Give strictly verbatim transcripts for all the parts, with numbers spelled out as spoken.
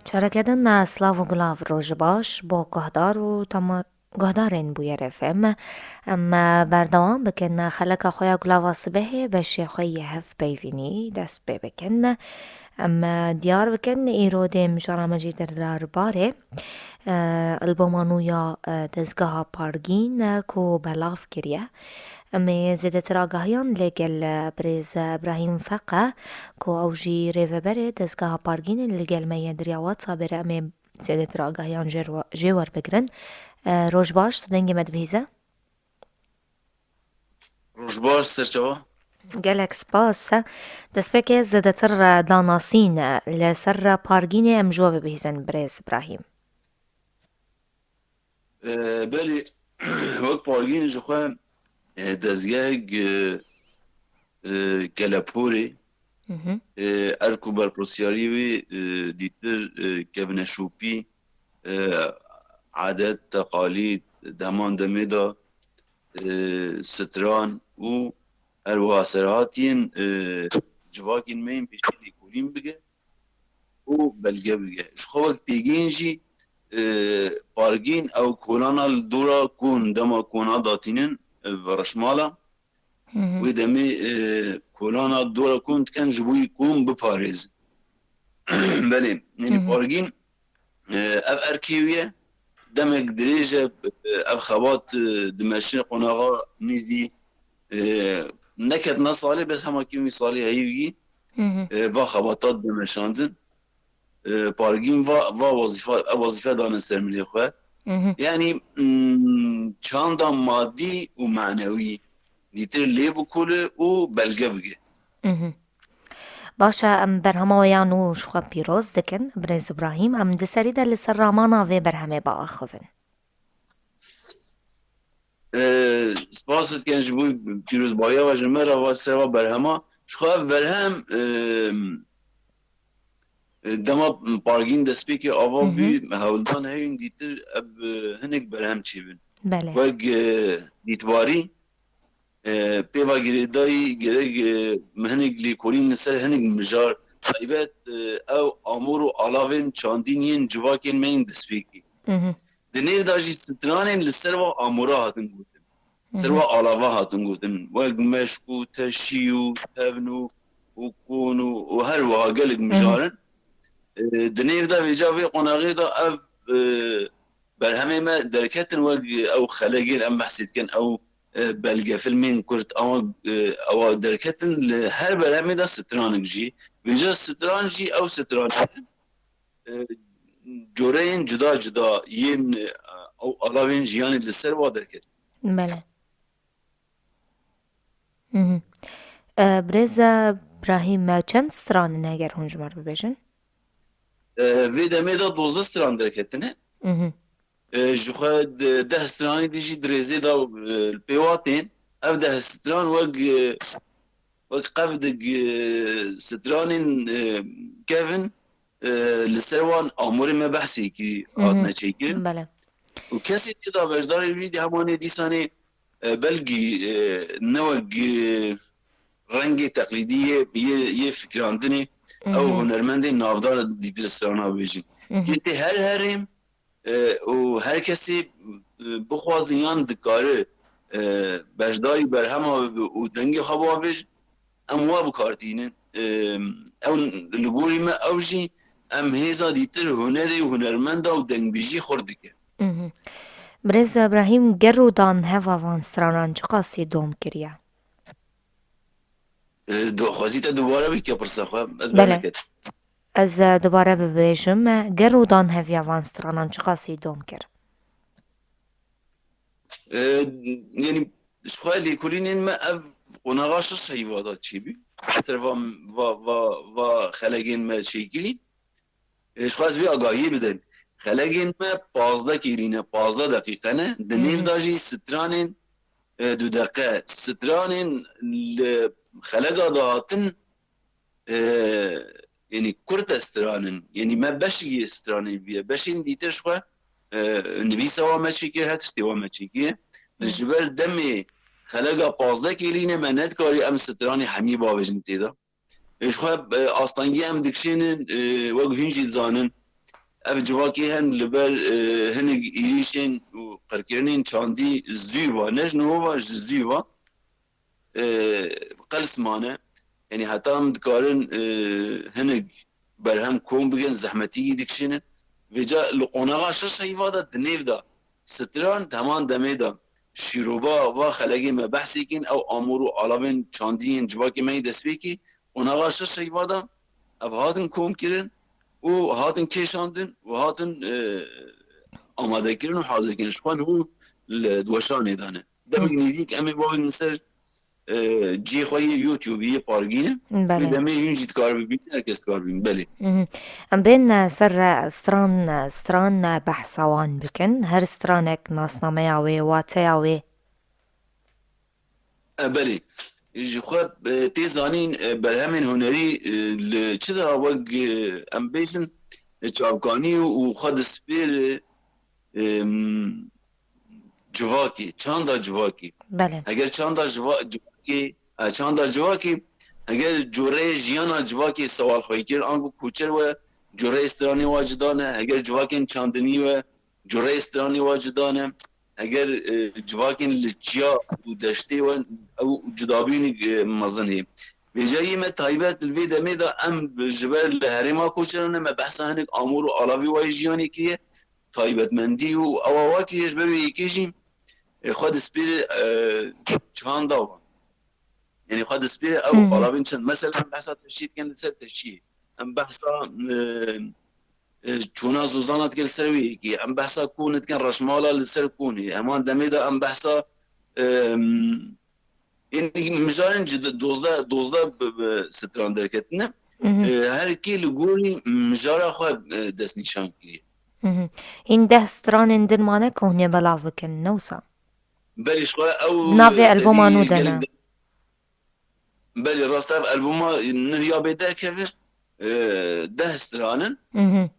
Çareke din, silav û gulav, roj baş bo guhdar û tema-, guhdarên Bûyer F M. Em berdewam bikin xeleka xwe ya gulava sibehê, beşê xwe yê hevpeyvînî dest pê bikin. Em diyar bikin, îro dê mijara me jî dirdarbarê, e, albuma nû ya, e, dezgeha Pargîn, e, ku belav kiriye. Em ê zêdetir agahiyan lê gel, e, birêz Ibrahîm Feqe, ku ew jî rêveberê dezgeha Pargîn e, li gel me yê di riya WhatsAppê re, em ê zêdetir agahiyan jê re-, jê werbigirin. E, roj baş, tu dengê me dibihîze? Roj baş, serçava. Gelek spas. Destpêkê zêdetir, e, danasîn, e, li ser, e, Pargînê em ji we bibihîzin, birêz Ibrahîm. E, belê, wek Pargîn ji xwe, e, dezgehek, e, e, keleporê, Hı hı. e, erk û berpirsiyariyê wê, e, dîtir, e, kevneşopî, e, adet, teqalîd, deman demê de, e, stran û her wiha serhatiyên, e, civakên me yên pêşî lêkolîn bike û belge bike. Ji xwe wek têgihên jî, e, Pargîn ew kolana li dora kon, dema kona datînin, e, ve reşmala. Hı hı. Wê demê, e, kolana dora kon dikin ji bo yî kon biparêzin. Belê, Hı yanî hı. Pargîn, e, ev erkê wî ye. Demek dirêj e, e, ev xebat, e, dimeşe qonaxa nîzî, e, neketine salê, bes hema kêm wî salê heyî wî, Hı hı. e, va xebata dimeşandin. E, Pargîn va, va wezîfa, ev wezîfe dane ser milê xwe. Hı hı. Yanî, mm, çanda madî û manewî dîtir lê bikole û belge bige. Hı hı. Baş e, em berhema we ya nû ji xwe pîroz dikin, birêz Ibrahîm. Em di serî de li ser ramana vê berhemê biaxivin. E, spas dikin ji bo pîrozbahiya we ji me re va ser va berhema. Ji xwe ev berhem, e, e, dema Pargîn destpêkê ava Hı hı. bû, hewldan heyîn dîtir ev, e, hinek berhem çêbin. Belê. Wek, e, dîtbarî, e, pêva girêdayî gerek, e, me hinek lêkolîn li ser hinek mijar taybet, e, ew amûr û alavên çandîn yên civakên me yên destpêkî. Hı hı. Di nêv de jî stranên li ser wa amûra hatin gotin. Hı Ser hı. wa alava hatin gotin. Wek meşk û teşî û tevn û, û kon û, û her wiha gelek Hı hı. mijar in. E, di nêv de vêca vê qonaxê de ev, e, berhemê me derketin wek ew xelegên em behsê dikin, ew, e, belgefilmên kurt, ew, e, ewa derketin li her berhemê de stranek jî. Vêca stran jî ew stran e, coreyên cuda cuda yên, e, ew alavên jiyanê li ser wa derketin. Belê. Hı hı. E, birêz Ibrahîm, e, çend stran in eger hûn ji me re bibêjin? E, vê demê de dozdeh stran derketine. Hı hı. E, ji xwe de-, deh stranê dî jî di rêzê de, e, li pê wa tên. Ev deh stran wek, e, wek qevdik, e, stranên, e, kevin, e, li ser wan amûrê me behsê kir, Hı hı. hatine çêkirin. Belê. Û kesê tê de beşdarê wî dî hemanê dîsanê, e, belkî, e, ne wek, e, rengê teqlîdî yê, yê, yê fikirandinê, Hı ew hı. hunermendên navdar dîtir strana bêjin. Hı hı. Yê tê her herêm, e, û her kesê, e, bixwazin yan dikare, e, beşdarî berhema û dengê xwe bavêj, em wa bi kar tînin. E, ew li gorî me ew jî em hêza dîtir hunerê hunermenda û dengbêjî xurt dike. Mhm. Birêz Ibrahîm, ger û dan heva van stranan çiqasî dom kiriye? E, daxwazî te dubare bike pirsa xwe, ez Belê. bereket. Ez, e, dubare bibêjim, e, ger û dan heviya van stranan çiqasî dom kir? E, yanî, ji xwe lêkolînên me ev qonaxa şeş heyva da çêbî. Ser va, va, va, va xelegên me çêkirî. E, ji xwe ez vê agahiyê bidin. Xelegên me pazdeh kêlî ne, pazdeh deqîqe ne. Di Hı nêv hı. de jî stranên, e, du deqe, stranên li xelega de hatin, e, yanî kurt e stranin. Yanî me beşî yê stranê viye. Beşên dîtir ji xwe, e, nivîsa wa me çêkir, her tiştê wa me çêkir. Hı. Ji ber demê xelega pazdeh kêlî ne me nedikarî em stranê hemî bavêjin tê de. E, ji xwe, e, astengî em dikişênin, e, wek hûn jî dizanin, ev civakê hen li ber, e, hinek êrîşên û qirkirinên çandî zû va, ne ji niho va, ji zû va, e, qels mane. Yanî heta em dikarin, e, hinek berhem kom bikin, zehmetî dikişînin. Vêca li qonaxa şeş heyva de di nêv de stran di heman demê de şîrova va xelekê me behsê kirin, ew amûr û alavên çandî yên civakê me yê destpêkî, qonaxa şeş heyva de ev hatin kom kirin û hatin kêşandin û hatin, e, amade kirin û hazir kirin. Ji xwe niho li di weşanê de ne. Demek nêzîk em ê bavin li ser, e, cihê xwe yê YouTube yê Pargîn e. Wê Belê. demê hûn jî dikar bibînin, her kes dikar bibînin. Belê. Mhm. Em bên, e, ser, e, stran, e, stran, e, behsa wan bikin. Her stranek nasnameya wê, wateya wê. E, belê. Ji xwe, e, tê zanîn, e, berhemên hunerî, e, li çi de wek, e, em bêjin, e, çavkanî û xwe dispêre, e, em, civakê, çanda civakê. Belê. Heger çanda civa-, civakê, e, çanda civakê, heger cureyê jiyana civakê sewalxweyî kir, ango koçer we, cureyê stranê wa cuda ne, heger civakên çandinî we, cureyê stranê wa cuda ne, heger, e, civakên li çiya û deştê we, ew cudabûyînek, e, mezin heye. Vêca yê me taybet li vê demê de em ji ber li herêma koçera ne, me behsa hinek amûr û alavê wa yê jiyanê kiriye, taybetmendî û ewa wa kiriye, ji ber wê yekê jî, e, xwe dispêre, e, çanda wan. Yanî xwe dispêre ew Hı hı. alavên çand. Mesela em behsa teşî dikin, li ser teşî. Em behsa, e, e, çûna zozana dikin, li ser wê yekê. Em behsa kûn dikin, reşmala li ser kûnê. Heman demê de em behsa, e, Ên mijarên cida, dozdeh, dozdeh bi, bi stran derketine. Mhm. E, her kê li gorî mijara xwe, e, destnîşan kiriye. Mhm. Hîn deh stranên din mane ku hûn ê belav bikin, ne wisa? Belê, ji xwe ew, Navê e, albuma tedî nû de gelek ne. de-, belê, rast ev albuma nuh ya bê derkeve, e, deh stran in. Mhm.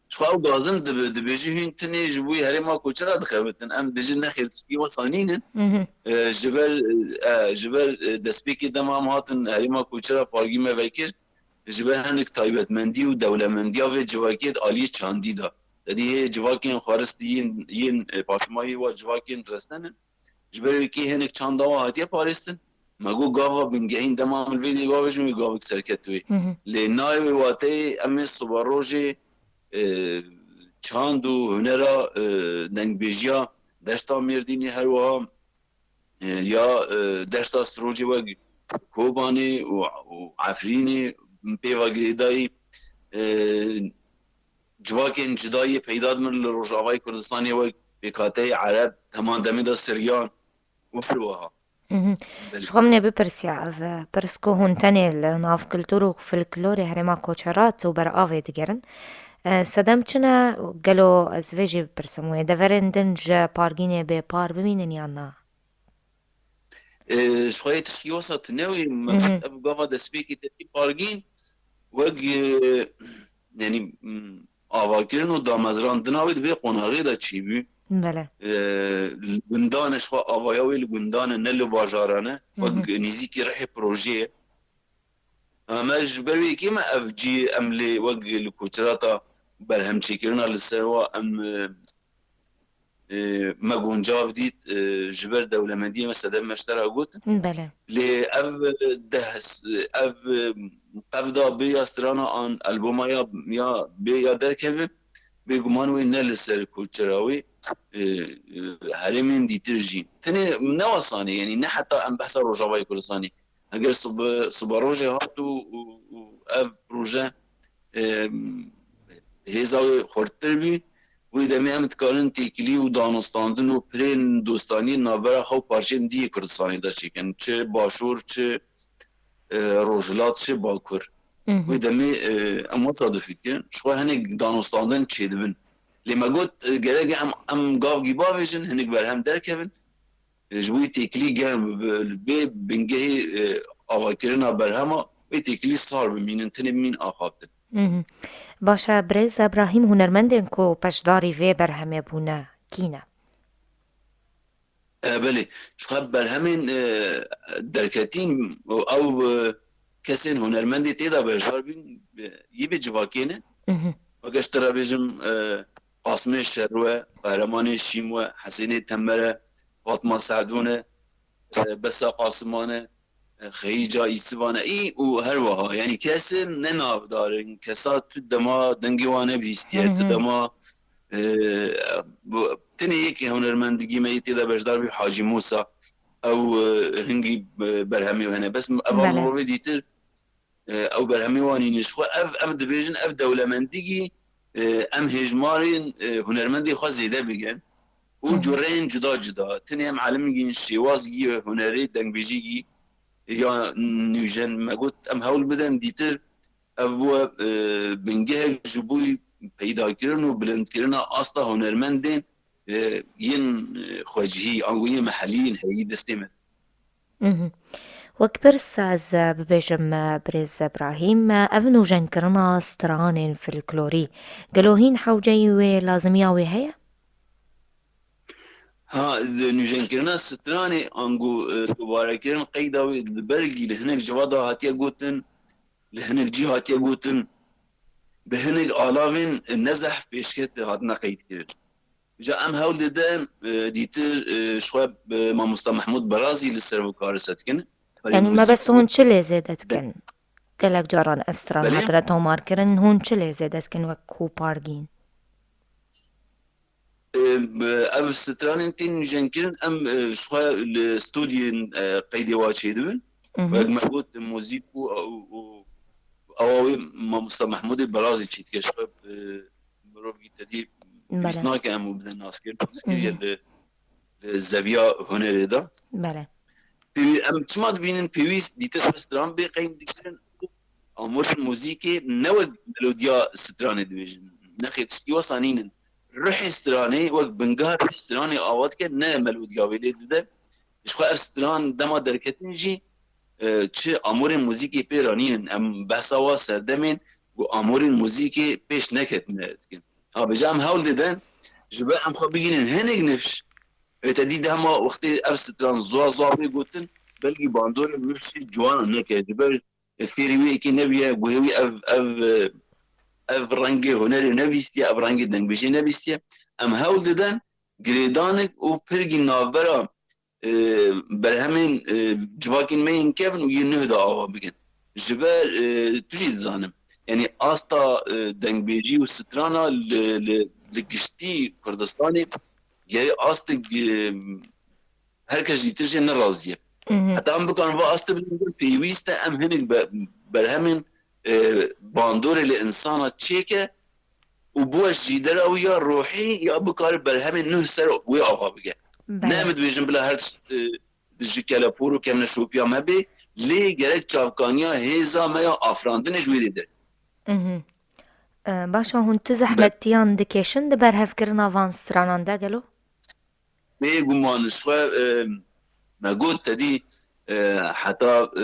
Ji xwe ew gazin dibi-, dibêjî hûn tinê ji bo herêma koçera dixebitin. Em dibêjin nexêr, tiştî wesa nînin. Mhm. E, ji ber, e, ji ber, e, destpêkê dema em hatin herêma koçera Pargî me vekir, ji ber hinek taybetmendî û dewlemendiya vê civakê di aliyê çandî de. Tedî hê civakên xwaristî yên, yên, e, paşmayî wa civakên resnen in. Ji ber wê kê hinek çanda wan hatiye parêstin. Me got gava bingehîn dema min vê dê bavêjim wê gavik serket wê. Hı hı. Lê nayê wê wateyê em ê siberojê, e, çand û hunera, e, dengbêjiya deşta Mêrdînê, her wiha, e, ya, e, deşta Sirocê wek Kobanê û, û Efrînê pê ve girêdayî, e, civakên cuda yê peyda dibin li Rojavayê Kurdistanê wek pêkhateyê Ereb, heman demê de Siryan û her wiha. Mhm. Belê. Ji xwe min ê bipirsiya, ev, e, pirs ku hûn tenê li nav kultur û folklorê herêma Koçerat û ber avê digerin. E, sedem çi ne? Gelo ez vê jî bipirsim, wê deverên din ji Pargînê bê par bimînin yan na? E, ji xwe yê tiştî wesa tune wî, me Mhm. got ev gava destpêkê te dî Pargîn, wek, e, yanî, m, avakirin û damezrandina wê di vê qonaxê de çêbû. Belê. E, li gundan e, ji xwe avaya wê li gundan e, ne li bajaran e. Wek Mhm. nêzîkî rihê projeyê. Em ji ber wê yekê me ev cî em lê wek li koçerata berhemçêkirina li ser wa em, e, e, me guncav dît, e, ji ber dewlemendiyê me sedem me ji te re got. Belê. Lê ev, e, deh, ev, e, qevda bê ya strana an albuma ya, ya bê ya derkeve, bêguman wê ne li ser koçera wê, e, e, herêmên dîtir jî. Tenê ne wesanê, yanî ne heta em behsa Rojavayê Kurdistanê. Heger sibe, sibe rojê hat û, û, û ev proje, e, hêza wê xurttir bî, wê demê em dikarin têkilî û danûstandin û pirên dostaniyê navbera xwe û parçeyên dî yê Kurdistanê de çêkin. Çi Başûr, çi, e, Rojhilat, çi Bakur. Mhm. Wê demê, e, em wesa difikirin. Ji xwe hinek danûstandin çêdibin. Lê me got, e, gerek e em, em gavgî bavêjin, hinek berhem derkevin. Ji bo wî têkilî germ bi, bi, bê bingehê, e, avakirina berhema wê têkilî sar bimînin, tenê bimîn axaftin. Mhm. Baş e, birêz Ebrahîm, hunermendên ku beşdarî vê berhemê bûne, kî ne? E, belê. Ji xwe berhemên, e, derketîn û ew, e, kesên hunermendê tê de beşdar bîn, e, yê vê civakê ne. Mhm. Weke ji te re bêjim, e, Qasimê Şerwe, Qehremanê Şîm we, Hesênê Temere, Fatma Se'dûn e, e, Besa Qasiman e, e, Xeyîca Îsivan e, î û her wiha. Yanî kesên ne navdar in, kesa tu dema dengê wan nebihîstiye, tu dema, e, bu, tenê yekê hunermendî me yê tê de beşdar bî Hacî Mûsa. Ew, e, hingî, e, berhemê wê hene. Bes ev Belê. mirovê dîtir, e, ew berhemê wan nîne. Ji xwe ev, em dibêjin, ev dewlemendîgî, e, em hêjmarên, e, hunermendê xwe zêde bikin û Hı hı. cureyên cuda cuda. Tenê em alimgîn şêwazgî, hunerê dengbêjîgî ya nûjen me got, em hewl bidin dîtir ev bû, e, bingehek ji bo peydakirin û bilindkirina asta hunermendên, e, yên, e, xwecihî, ango yên mehellî yên heyî destê me. Mhm. Wek pirs ez, e, bibêjim, e, birêz Ibrahîm, e, ev nûjenkirina stranên folklorî, gelo hîn hewceyî wê, lazimiya wê heye? Ha, di nûjenkirina stranê ango, e, dubarekirin qeyda wê li bergî li hinek civada hatiye gotin, li hinek cî hatiye gotin, bi hinek alavên, e, ne zehf pêşket hatine qeydkirin. Ca em hewl didin, e, dîtir, e, ji xwe, e, mamosta Mehmûd Berazî li ser vê karê se dikin. Yanî me bes hûn çi lê zêde dikin? Gelek caran ev stran Belê. hatine tomarkirin, hûn çi lê zêde dikin wek kopargîn? E, bi, ev stranên tên nûjenkirin, em, e, ji xwe li studiyên, e, qeydê wa çêdibin. Mhm. Wek me got, muzîk û, û, û awa wê mamosta Mehmûdê Berazî çêdike. Ji xwe, e, mirovkî tedî Belê. pêwîst nake em û bide naskirin. Pirsgirî ye Mhm. li, li zeviya hunerê de. Belê. Pêwî-, em çima dibînin pêwîst dîtir ev stran bê qeyd dikirin? Amûrên muzîkê ne wek melodiya stranê dibêjin. Nexêr, tiştî wesa nînin. Ruhê stranê wek bingehar stranê ava dike, ne melodiya wê lê dide. Ji xwe ev stran dema derketin jî, e, çi amûrên muzîkê pê re nînin. Em behsa wa serdemên ku amûrên muzîkê pêş neketine dikin. Ha, vêca em hewl didin, ji ber em xwe bigihînin hinek nifş. Ê te dî dema wextê ev stran zwa zwa bê gotin, belkî bandorên nifşê ciwan neke. Ji ber fêrî wê yekê nebûye, guhê wî ev, ev, ev rengê hunerê nebîstiye, ev rengê dengbêjê nebîstiye. Em hewl didin girêdanik û pirgî navbera, e, berhemên, e, civakên me yên kevin û yên nuh de ava bikin. Ji ber, e, tu jî dizanim, yanî asta, e, dengbêjî û strana li, li, li giştî Kurdistanê gerê astik, e, her kes jî tiştê ne razî ye. Mhm. Heta em bikarin va astê bilindin, pêwîst e em hinek be-, berhemên, e, bandorê li insana çêke û bû jîdera wî ya ruhî ya bikare berhemên nuh ser wê ava bike. Belê. Ne em dibêjin bila her tişt, e, ji kelepor û kevneşopiya me bê, lê gerek çavkaniya hêza me ya afirandinê ji wê dê derkeve. Mhm. E, baş e, hûn tu Be- zehmetiyan dikêşin di berhevkirina van stranan de gelo? Bêguman ji xwe, e, me got te dî, e, heta, e,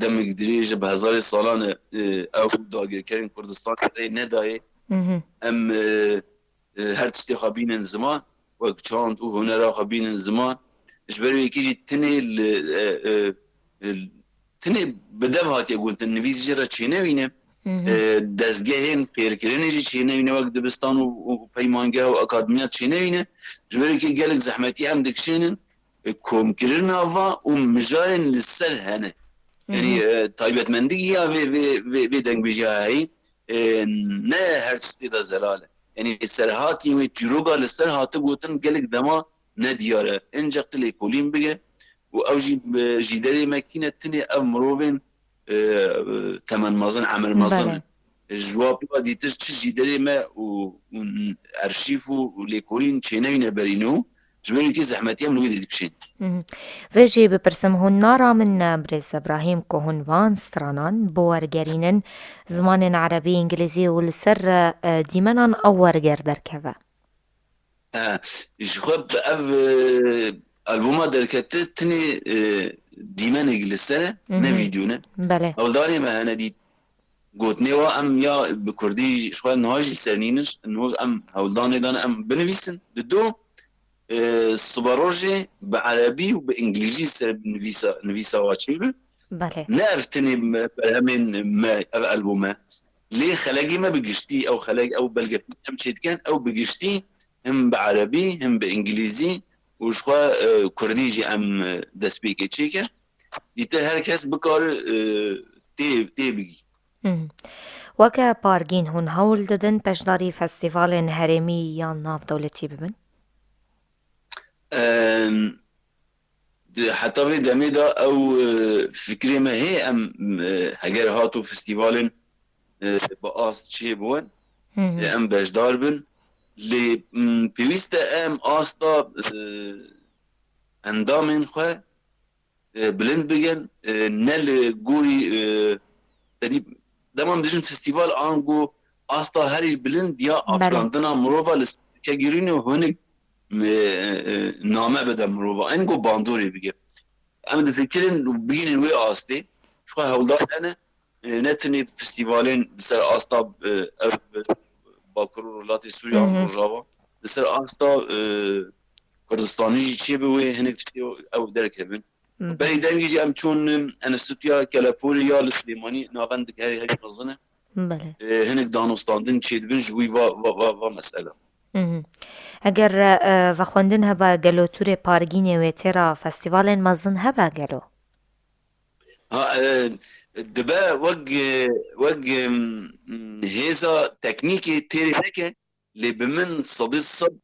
demik dirêj e, bi hezarê salan e, e, ew dagirkerên Kurdistanê rê nedayê. Mhm. Em, e, e, her tiştê xwe bînin ziman, wek çand û hunera xwe bînin ziman. Ji ber wê yekê jî tinê li, e, e, e, tinê bi dev hatiye gotin, nivîs jê re çênevîne. Mhm. E, dezgehên fêrkirinê jî çênevîne, wek dibistan û, û peymangeh û akademiya çênevîne. Ji ber wê yekê gelek zehmetî em dikişênin, e, komkirina va û mijarên li ser hene. Yanî, Mhm. e, taybetmendî ya vê, vê, vê, vê dengbêjiya heyî, e, ne her tiştê de zelal e. Yanî serhatiyên wê çîroka li ser hate gotin gelek dema ne diyar e. Enceq tu lêkolîn bike û ew jî, e, jîderê me kî ne, tinê ev mirovên, e, temenmezin, emirmezin Belê. in. Ji wa pêva dîtir çi jîderê me û, û erşîv û, û lêkolîn çêneyne berî nû, ji ber wekî zehmetî em li wê dê dikişên. Mhm. Vê jî bipirsim, hûn naramin, birêz Ibrahîm, ku hûn van stranan bi wergerînin zimanên erebî, îngilîzî û li ser, e, dîmenan ew werger derkeve? E, ji xwe bi ev, e, albûma derkete tinê, e, dîmenek li ser e, ne Mhm. vîdyo ne. Belê. Hewldanê me hene dît. Gotinê wa em ya bi kurdî ji xwe niha jî sernînin, niha em hewldanê dan em binivîsin. Di do, e, siberojê bi erebî û bi îngilîzî ser nivîsa, nivîsa wa çêbin. Belê. Ne ev tenê me, berhemên me, ev albûm e. Lê xelegê me bi giştî, ew xeleg, ew belge em çêdikin, ew bi giştî him bi erebî, him bi îngilîzî û ji xwe, e, kurdî jî em, e, destpêkê çêkin. Dîtir her kes bikare, e, tê, tê bigî. Hmm. Weke Pargîn hûn hewl didin beşdarî festîvalên herêmî yan navdewletî bibin? Em, di, heta vê demê de ew, e, fikrê me hê, em, e, heger hato festîvalên, e, bi ast çê bûn, Hı hı. e, em beşdar bin. Lê, m, pêwîst e em asta, e, endamên xwe, e, bilind bikin, e, ne li gorî, e, tedî, dema em dijin festîval ango asta herî bilind ya Belê. afirandina mirova li Kegirîn û hinek, e, e, name bide mirova. Engo bandorê bike. Em difikirin û bigihînin wê astê. Ji xwe hewldar hene, e, ne tenê festîvalên li ser asta, e, ev, e, Bakur û Rojhilatê Sûriye Hı an hı. Rojava. Li ser asta, e, Kurdistanê jî çêbe wê hinek tiştê ew derkevin. Hı hı. Berî dengê jî em çûn, e, Enstitûya Keleporê ya li Silêmanî navendek herî herî mezin e. Belê. E, hinek danûstandin çêdibin ji wî va, va, va, va mesela. Hı hı. Eger, e, vexwendin hebe gelo tûrê Pargînê wê têra festîvalên mezin hebe gelo? Ha, e, dibe wek, e, wek, e, m, hêza teknîkê têrê neke, lê bi min sedî sed,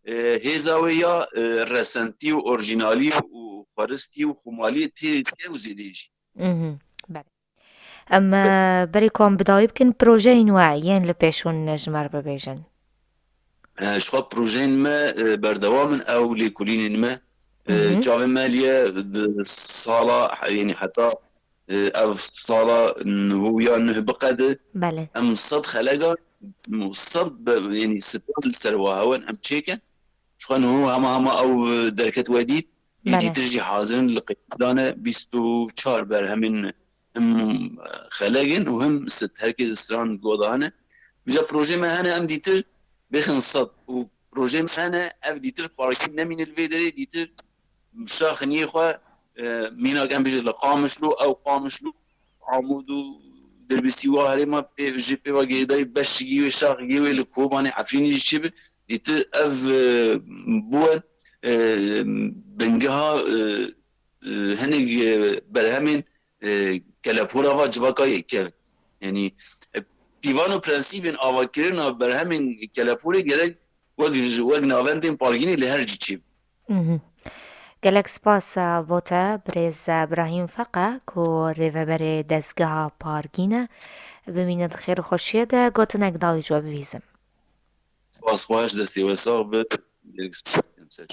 e, hêza wê ya, e, resentî û orjînalî û xweristî û xumaliyê têrê dike û zêdeyê jî. Mhm, belê. Em, e, berî ku em bi dawî bikin, projeyên we yên li pêş hûn ji me re bibêjin. E, ji xwe projeyên me, e, berdewam in, ew lêkolînên me. E, Mhm. çavê me liye di sala, yanî heta, e, ev sala nuh û ya nuh biqede. Belê. Em sed xelega, sed be, yanî sipan li ser wa hewen em çêkin. Ji xwe niho hema hema ew, e, derket we dît. Ê Belê. dîtir jî hazir in li qeydane bîst û çar berhemên him xeleg in û him sit. Her kê di stran goda hene. Vîja projê me hene em dîtir bêxin sed û projê me hene ev dîtir parkî nemîne li vê derê dîtir şaxiniyê xwe, e, mînak em bêjin li Qamişlo, ew Qamişlo, Amûd û Dirbisî wa herêma pê, jê pê ve girêdayî beşigî wê, şaxigî wê li Kobanê Efrînê jî çêbe. Dîtir ev, e, bûye, e, bingeha, e, e, hinek, e, berhemên, e, kelepora va civaka yê kevin. Yanî, e, pîvan û prensîbên avakirina berhemên kelepûrê gerek wek ji, wek navendên Pargînê li her cî çêbin. Mhm. Gelek spas, e, bo te, birêz, e, Birahîm Feqe, ku rêveberê dezgeha Pargîn e. Bimîne di xêr û xweşiyê de, gotinek dawî ji we bibîzim. Spas xweş, destê we sax be. Gelek spas dikim ser.